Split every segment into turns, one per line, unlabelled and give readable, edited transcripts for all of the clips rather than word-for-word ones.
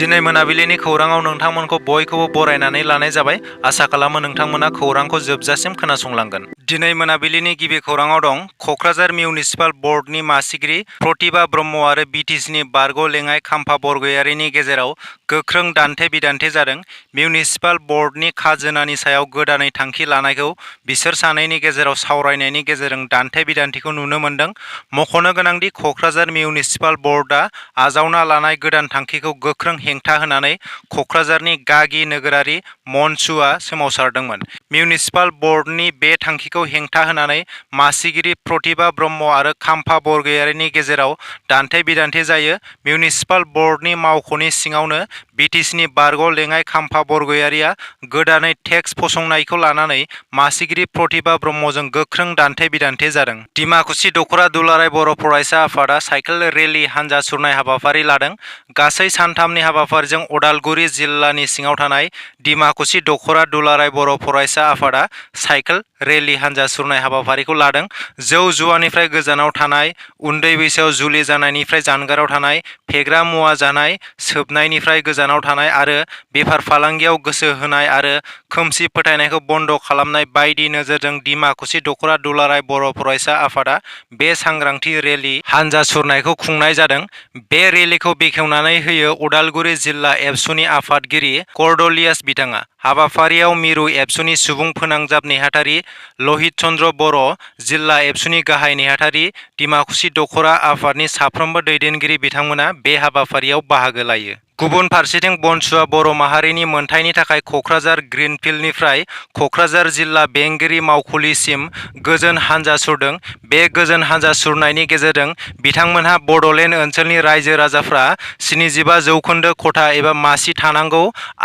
दिनै मोनाबिलिनि खौराङाव नोंथांमोनखौ बयखौबो बरायनानै लानाय जाबाय। आसा खालामो नोंथांमोना खौरांखौ जोबजासिम खोनासंलांगोन। दिनै मोनाबिलिनि गिबि खौराङाव दं क'क्राझार मिउनिसिपाल बर्डनि मासिगिरि प्रतिभा ब्रह्म आरो बिटिसिनि बारग' लेङाइ खाम्फा बरगयारिनि गेजेराव गोख्रों दान्थे-बिदान्थे जादों। मिउनिसिपाल बर्डनि खाजोनानि सायाव गोदानै थांखि लानायखौ बिसोर सानैनि गेजेराव सावरायनायनि गेजेरजों दान्थे-बिदान्थेखौ नुनो मोन्दों। मख'नो गोनांदि क'क्राझार मिउनिसिपाल बर्डआ आजावना लानाय गोदान थांखिखौ गोख्रों हेंथा होनानै क'क्राझारनि गागि नोगोरारि मन्चुआ सोमावसारदोंमोन। मिउनिसिपाल बर्डनि बे थांखिखौ हेंथा होनानै मासिगिरि प्रतिभा ब्रह्म आरो खाम्फा बरगयारिनि गेजेराव दान्थे-बिदान्थे जायो। मिउनिसिपाल बर्डनि मावख'नि सिङावनो बिटिसिनि बारग' लेङाइ खाम्फा बरगयारिया गोदानै टेक्स फसंनायखौ लानानै मासिगिरि प्रतिभा ब्रह्मजों गोख्रों दान्थे-बिदान्थे जादों। डिमाकुसि दख'रा दुलाराय बर' फरायसा आफादा साइकेल रेली हान्जा सुरनाय हाबाफारि लादों। गासै सानथामनि हाबाफारिजों अदालगुरि जिल्लानि सिङाव थानाय डिमाकुसि दख'रा दुलाराय बर' फरायसा आफादा साइकेल रेली हान्जा सुरनाय हाबाफारिखौ लादों। जौ जुवानिफ्राय गोजानाव थानाय, उन्दै बैसोआव जुलि जानायनिफ्राय जानगाराव थानाय, फेग्रा मुवा जानाय, सोबनायनिफ्राय गोजानाव थानाय आरो बेफार फालांगियाव गोसो होनाय आरो खोमसि फोथायनायखौ बन्द' खालामनाय बायदि नोजोरजों डिमाकुसि दख'रा दुलाराय बर' फरायसा आफादा बे सांग्रांथि रेली हान्जा सुरनायखौ खुंनाय जादों। बे रेलीखौ बेखेवनानै होयो अदालगुरि जिल्ला एबसुनि आफादगिरि कर्डलियास बिथाङा। हाबाफारियाव मिरु एबसुनि सुबुं फोनांजाब नेहाथारि लहित चन्द्र बर', जिल्ला एबसुनि गाहाय नेहाथारि, डिमाकुसि दख'रा आफादनि साफ्रोमबो दैदेनगिरि बिथांमोना बे हाबाफारियाव बाहागो लायो। गुबुन फारसेथिं बन्चुआ बर' माहारिनि मोनथायनि थाखाय क'क्राझार ग्रिनफिल्डनिफ्राय क'क्राझार जिल्ला बेंगिरि मावखुलिसिम गोजोन हान्जा सुरदों। बे गोजोन हान्जा सुरनायनि गेजेरजों बिथांमोनहा बड'लेण्ड ओनसोलनि रायजो राजाफ्रा 75 जौखोन्दो खथा एबा मासि थानांगौ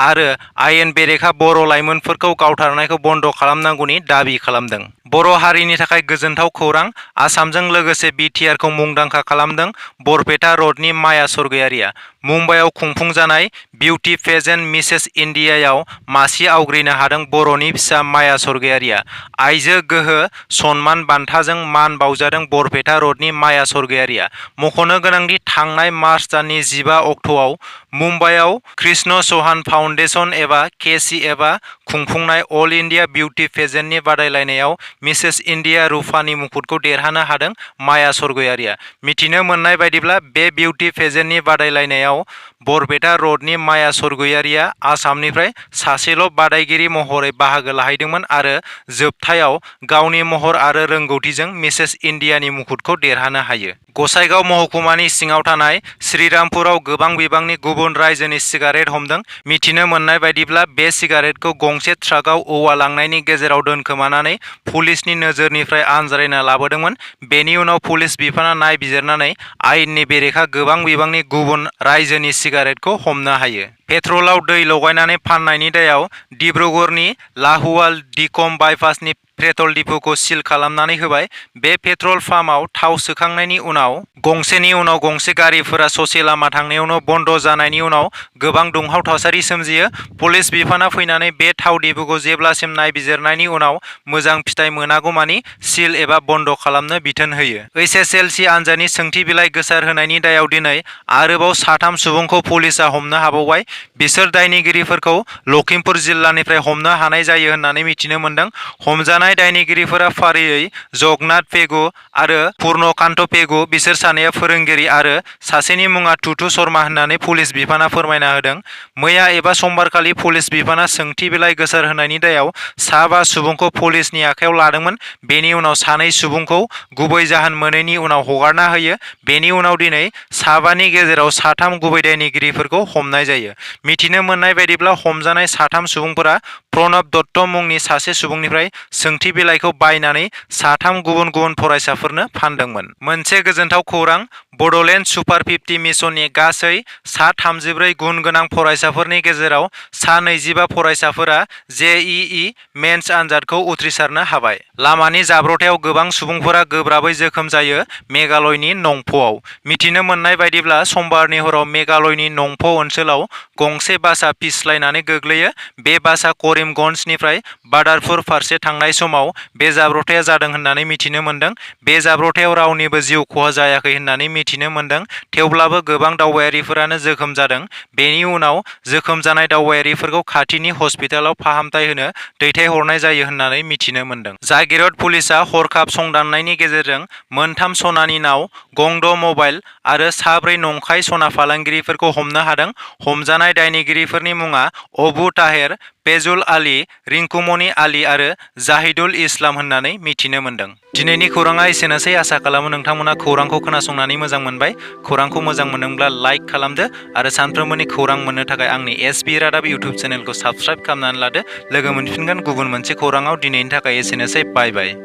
आरो आयेन बेरेखा बर' लाइमोनफोरखौ गावथारनायखौ बन्द' खालामनांगौनि दाबि खालामदों। बर' हारिनि थाखाय गोजोनथाव खौरां, आसामजों लोगोसे बिटिआरखौ मुंदांखा खालामदों बरपेटा रडनि माया सरगयारिया। मुम्बाइआव खुंफुंजानाय बिउटि पेजेन्ट मिसेस इन्डियायाव मासि आवग्रिनो हादों बर'नि फिसा माया सरगयारिया। आइजो गोहो सन्मान बान्थाजों मान बावजादों बरपेटा रडनि माया सरगयारिया। मख'नो गोनांदि थांनाय मार्च दाननि 15 अक्ट'आव मुम्बाइआव कृष्ण चौहान फाउन्डेसन एबा KCFआ खुंफुंनाय अल इन्डिया बिउटि पेजेन्टनि बादायलायनायाव मिसेस इन्डिया रुफानि मुकुटखौ देरहानो हादों माया सरगयारिया। मिथिनो मोननाय बायदिब्ला बे बिउटि पेजेन्टनि बादायलायनायाव बरपेटा रडनि माया सरगयारिया आसामनिफ्राय सासेल' बादायगिरि महरै बाहागो लाहैदोंमोन आरो जोबथायाव गावनि महर आरो रोंगौथिजों मिसेस इन्डियानि मुकुटखौ देरहानो हायो। गसाइगाव महकुमानि सिङाव थानाय श्रीरामपुराव गोबां बिबांनि गुबुन रायजोनि सिगारेट हमदों। मिथिनो मोननाय बायदिब्ला बे सिगारेटखौ गंसे ट्राकआव औवा लांनायनि गेजेराव दोनखोमानानै पुलिसनि नोजोरनिफ्राय आनज्रायना लाबोदोंमोन। बेनि उनाव पुलिस बिफाना नायबिजिरनानै आयेननि बेरेखा गोबां बिबांनि गुबुन रायजोनि सिगारेटखौ हमनो हायो। पेट्रलाव दै लगायनानै फाननायनि दायाव डिब्रुगड़नि लाहुवाल डिकम बाइपासनि पेट्रल डिपोखौ सिल खालामनानै होबाय। बे पेट्रल पाम्पआव थाव सोखांनायनि उनाव गंसेनि उनाव गंसे गारिफोरा ससे लामा थांनायावनो बन्द' जानायनि उनाव गोबां दुंहाव थासारि सोमजियो। पुलिस बिफाना फैनानै बे थाव डिपोखौ जेब्लासिम नायबिजिरनायनि उनाव मोजां फिथाइ मोनागौमानि सिल एबा बन्द' खालामनो बिथोन होयो। HSLC आनजादनि सोंथि बिलाइ गोसारहोनायनि दायाव दिनै आरोबाव 3 सुबुंखौ पुलिसआ हमनो हाबावबाय। बिसोर दायनिगिरिफोरखौ लखिमपुर जिल्लानिफ्राय हमनो हानाय जायो होननानै मिथिनो मोन्दों। हमजानाय दायनिगिरिफोरा फारियै जगन्नाथ पेगु आरो पुर्णकान्त पेगु। बिसोर सानैया फोरोंगिरि आरो सासेनि मुङा टुटु शर्मा होननानै पुलिस बिफाना फोरमायना होदों। मैया एबा समबारखालि पुलिस बिफाना सोंथि बिलाइ गोसारहोनायनि दायाव 5 सुबुंखौ पुलिसनि आखायाव लादोंमोन। बेनि उनाव 2 सुबुंखौ गुबै जाहोन मोनैनि उनाव हगारना होयो। बेनि उनाव दिनै 5नि गेजेराव 3 गुबै दायनिगिरिफोरखौ हमनाय जायो। मिथिनो मोननाय बायदिब्ला हमजानाय 3 सुबुंफोरा प्रणब दत्त मुंनि सासे सुबुंनिफ्राय सोंथि बिलाइखौ बायनानै 3 गुबुन गुबुन फरायसाफोरनो फानदोंमोन। मोनसे गोजोनथाव खौरां, बड'लेण्ड सुपार 50 मिशननि गासै 34 गुन गोनां फरायसाफोरनि गेजेराव 25 फरायसाफोरा JEE मेन्स आनजादखौ उथ्रिसारनो हाबाय। लामानि जाब्रबथायाव गोबां सुबुंफोरा गोब्राबै जोखोम जायो मेघालयनि नंफ'आव। मिथिनो मोननाय बायदिब्ला समबारनि हराव मेघालयनि नंफ' ओनसोलाव गंसे बासआ फिस्लायनानै गोग्लैयो। बे बासआ करिमगन्जनिफ्राय बादारपुर फारसे थांनाय समाव बे जाब्रबथाया जादों होननानै मिथिनो मोनदों। बे जाब्रबथायाव रावनिबो जिउ खहा जायाखै होननानै मिथिनो मोनदों। थेवब्लाबो गोबां दावबायारिफोरानो जोखोम जादों। बेनि उनाव जोखोम जानाय दावबायारिफोरखौ खाथिनि हस्पिटालाव फाहामथाय होनो दैथायहरनाय जायो होननानै मिथिनो मोनदों। जागिरद पुलिसआ हरखाब संदाननायनि गेजेरजों मोनथाम सनानि नाव, गंद' मबाइल आरो साब्रै नंखाय सना फालांगिरिफोरखौ हमनो हादों। हमजानाय दायनिगिरिफोरनि मुङा अबु ताहेर, पेजुल आली, रिंकुमनि आली आरो जाहिदुल इस्लाम होननानै मिथिनो मोनदों। दिनैनि खौराङा एसेनोसै। आसा खालामो नोंथांमोना खौरांखौ खोनासंनानै मोजां मोनबाय। खौरांखौ मोजां मोनदोंब्ला लाइक खालामदो आरो सानफ्रोमबोनि खौरां मोननो थाखाय आंनि SB रादाब इउटुब चेनेलखौ साबस्क्राइब खालामनानै लादो। लोगो मोनफिनगोन गुबुन मोनसे खौराङाव। दिनैनि थाखाय एसेनोसै। बाय बाय।